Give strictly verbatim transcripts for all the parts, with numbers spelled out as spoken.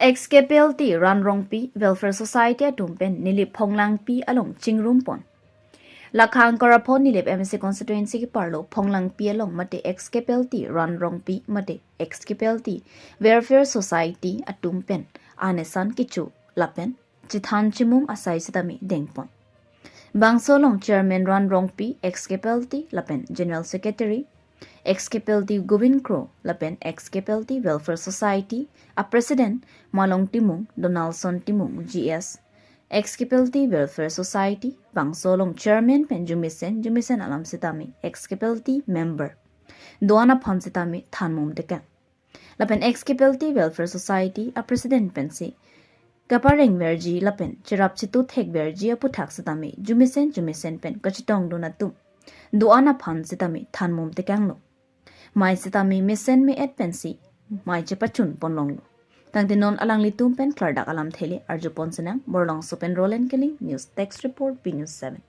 Ex K P L T Ran Rongpi Welfare Society atum pen Nilip Phonglangpi along chingrum pon. Lakhang Karaphon Nilip M A C constituency keparlo Phonglangpi along mate ex K P L T Ran Rongpi mate ex K P L T Welfare Society atum pen anesan kecho lapen chethan chimum asai sitame dengpon. Bangso along Chairman Ran Rongpi, ex K P L T lapen General Secretary, ex K P L T Govind Kro lapen ex K P L T Welfare Society a President Malong Timung, Donaldson Timung G S, ex K P L T Welfare Society bangso along Chairman pen jumesen jumesen alam sitame ex K P L T member do-an aphan sitame thanmum tekang. Lapen ex K P L T Welfare Society a President pensi kapareng verji lapen cherap chitu thek verji aputhak sitame jumesen jumesen pen kachetongdun atum do-an aphan sitame thanmum tekanglo. Mai sitame mesen me-et pensi mai chepachun ponlonglo. Tangte non alanglitum pen klardak alamthe le arjupon sinang. Borlongso pen Roland Killing, News Desk Report, B News seven.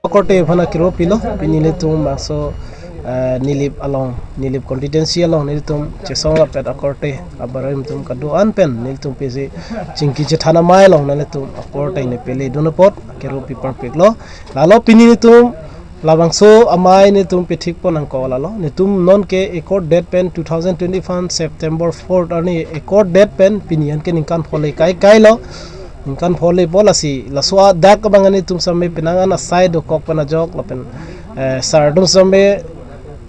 Akorte aphan akiro pilo, pini nelitum bangso, eh, Nilip along, Nilip constituency along nelitum chesong lapet akorte abarim atum kedo-an pen nelitum pisi chingki chethan amei along nelitum akorte ne pele dun apot akiro pi parpiklo. Lalo pini nelitum labangso amei nelitum pethik pon nangkok lalo. Nelitum non ke accord date pen two thousand twenty-five September fourth arni accord date pen pini anke ningkan phongo le kai kailo. Ningkan phongo le po lasi laso adak abang nelitum sitame penang an asai dokok pen ajok lapen, eh, sar atum sitame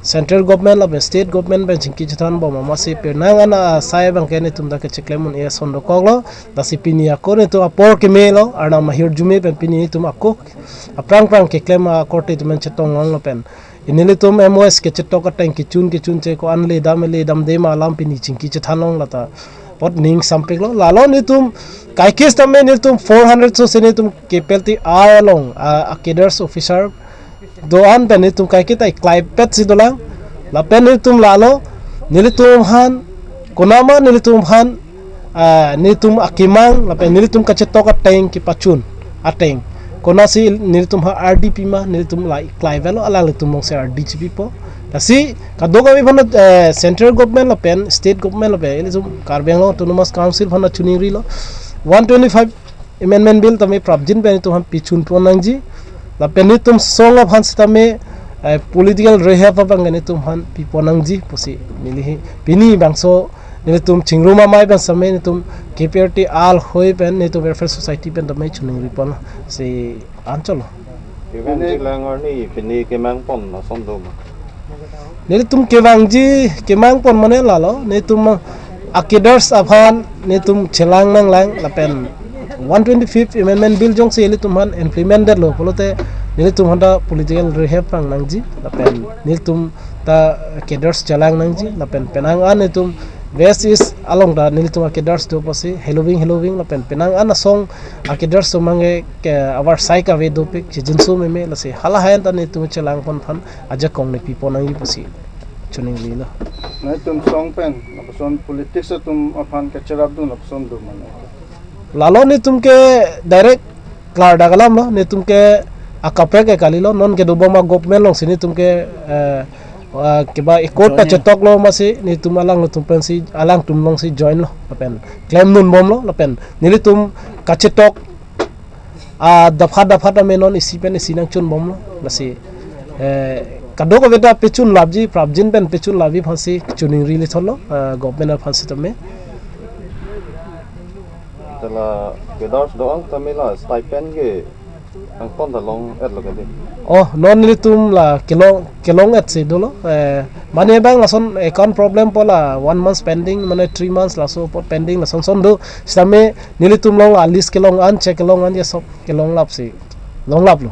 central government lapen state government pen chingki chethan bom amatsi penang an asai abang ke nelitum dak kecheklem un-e ason dokoklo. Lasi pini ako nelitum apor kemelo, arnam ahirjume pen pini nelitum ako aphrang phrang keklem akorte atum pen chetong longlo pen nelitum M O S kechetok ateng kechun kechun che ko-an le dam le damde ma alam pini chingki chethan long lata apot ning sampiklo. Lalo nelitum kaikis tame nelitum four hundred so se nelitum K P L T R along, ah, a cadres officer do-an pen nelitum kaiketa iklai pet si dolang. Lapen nelitum lalo nelitum aphan konama nelitum aphan, ah, nelitum akemang lapen nelitum kachetok ateng kepachun ateng konatsi nelitum aphan R D pima nelitum la iklai velo, alanglitum alongsi R D chipipo. Lasi kadokave aphan, eh, central government lapen state government lapen ilitum Karbi Anglong Autonomous Council aphan chiningrilo, one twenty-five Amendment Bill tame prapjin pen nelitum aphan pichun pon nangji. Lapen nelitum song aphan sitame, eh, political rehab abang nelitum aphan pipon nangji pusi neli hi pini bangso nelitum chingrum amei pen sitame nelitum K P L T alhoi pen nelitum Welfare Society pen tame chiningri pon si anchotlo. Kevangji lang arni pini kemang pon ason do ma? Nelitum kevangji kemang pon mane lalo, nelitum a cadres aphan nelitum chelang nanglang lapen one twenty-fifth Amendment Bill jongsi nelitum aphan implemented lo pulote nelitum aphan ta political rehab pang nangji lapen nelitum ta cadres chelang nangji lapen penang an nelitum West East along ta nelitum a cadres do pusi heloving heloving lapen penang an asong a cadres do mangke ke abar sai kave dopik chijinso meme lasi halahai an ta nelitum chelang pon aphan ajakong ne pipon nangji pusi chiningrilo. Nelitum song pen lapuson politics atum aphan kacherapdun lapuson do mane? Lalo nelitum ke direct klardak alamlo, nelitum ke akaprek ke kalilo, non kedobom a government alongsi nelitum ke, eh, ah, keba accord ta chetoklo amatsi nelitum alanglitum pensi alangtum alongsi join lo lapen klemdun bomlo lapen nelitum kachetok, ah, dapha dapha tame non isi pen isi nangchun bomlo lasi, eh, kadokave ta pechun lapji, prapjin pen pechun lapji aphansi chiningri lithotlo, ah, government aphan sitame. Tela cadres do-an tame la stipend ke angton ta long-etlo kali? Oh, non nelitum la kelong kelong-et si dolo. Eh, mane bang lason account problem pu la one month pending, mane three months laso apot pending lason son do. Sitame nelitum along a list kelong an, check kelong an ya sob kelong lapsi longlaplo.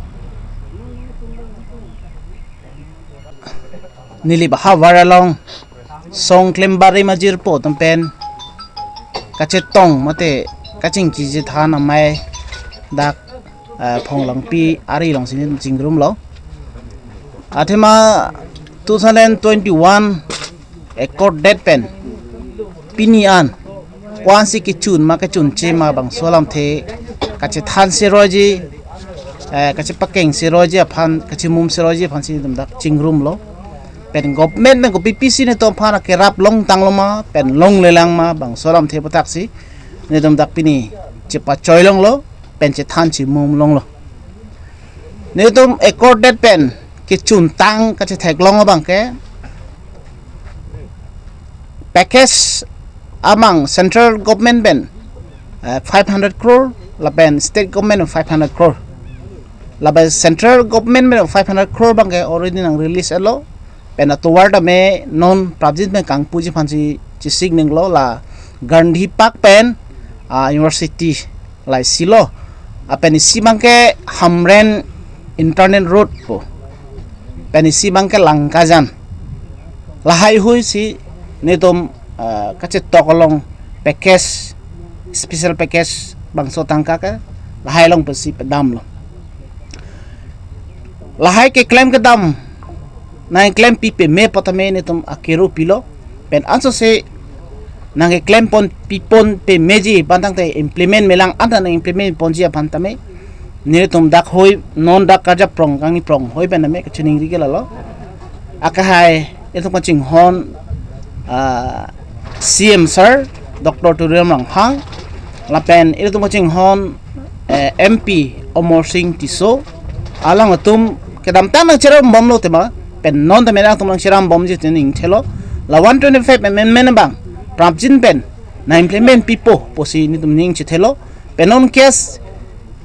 Nilip ahavar along song klembarim ajirpo atum pen kachetong mate kachingki chethan amei dak, eh, Phonglangpi ari alongsi nelitum chingrumlo. Athema two thousand twenty-one accord date pen pini an ko-ansi kechun ma kechunche ma bangso alamthe kachethan seroiji, eh, kachepakeng seroiji aphan, kachimum seroiji aphansi nelitum dak chingrumlo. Pen government pen kopi pisi netum aphan akerap longtanglo ma, pen longlelang ma, bangso alamthe aputhak si netum dak pini chepachoi longlo, pen chethan chimum longlo. Netum accorded pen kechuntang kachetheklong abang ke package amang central government pen, eh, five hundred crore, lapen state government five hundred crore. Lapen central government pen five hundred crore abang ke already nang release etlo. Pen atovar tame non prapjin pen kangpuji aphan si chesik ninglo la Gandhi Park pen, ah, university lai silo. Lapen isi abang ke Hamren Internal Road po. Pen isi abang ke Langkajan. Lahai hui si netum, ah, kachetok along package, special package bangso tangka ke lahai along pensi pedamlo. Lahai keklem kedam, nang keklem pi peme apot tame netum akero pilo. Pen ansose nang keklem pon pipon pemeji aphan tangte implement melang anta nang implement ponji aphan tame netum dak hoi non dak karja prong kangni prong hoi pen tame kachiningri ke lalo. Akahai itum kachinghon, ah, C M sir, Doctor Tuliram Ronghang, lapen itum kachinghon, eh, M P Amarsing Tisso, alangtum kedamtang nangcherambomlo tema, pen non tame atum nangcherambomji te ningthelo, la one twenty-five amendment abang prapjin pen nang implement pipo pusi netum ning chethelo, pen non case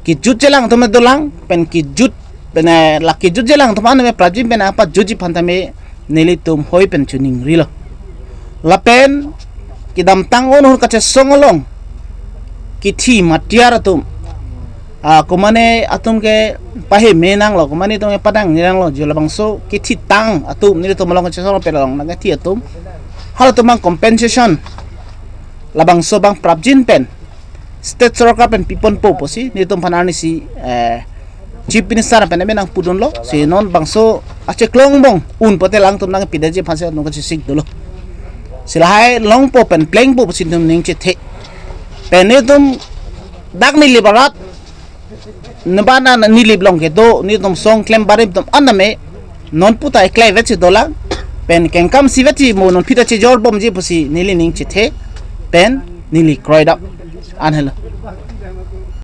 kejut jelang atum dolang, pen kejut, pen, eh, la kejut jelang atum an tame prapjin pen apajutji aphan tame nelitum hoi pen chiningrilo. Lapen kedamtang unhun kachesong along kithi matiar atum, ah, komane atum ke paheme nanglo, komane atum ke padang ni nanglo, jo labangso kithitang atum nelitum along kachesong pen along nangkethi atum, halatum abang compensation labangso abang prapjin pen state sorkar pen piponpo pusi netum aphan arnisi, eh, Chief Minister pen tame nangpudunlo, si non bangso acheklong bong un pote alangtum nangpidetji aphan si netum kachesik dolo. Si lahai longpo pen plengpo pusi netum ning chethe. Pen netum dak Nilip arat, neban an Nilip along kedo netum song klem barim atum an tame non puta eklai vetsi dolang, pen kengkam si vetsi mo non pita chejorbomji pusi neli ning chethe, pen neli kroidam. An helo.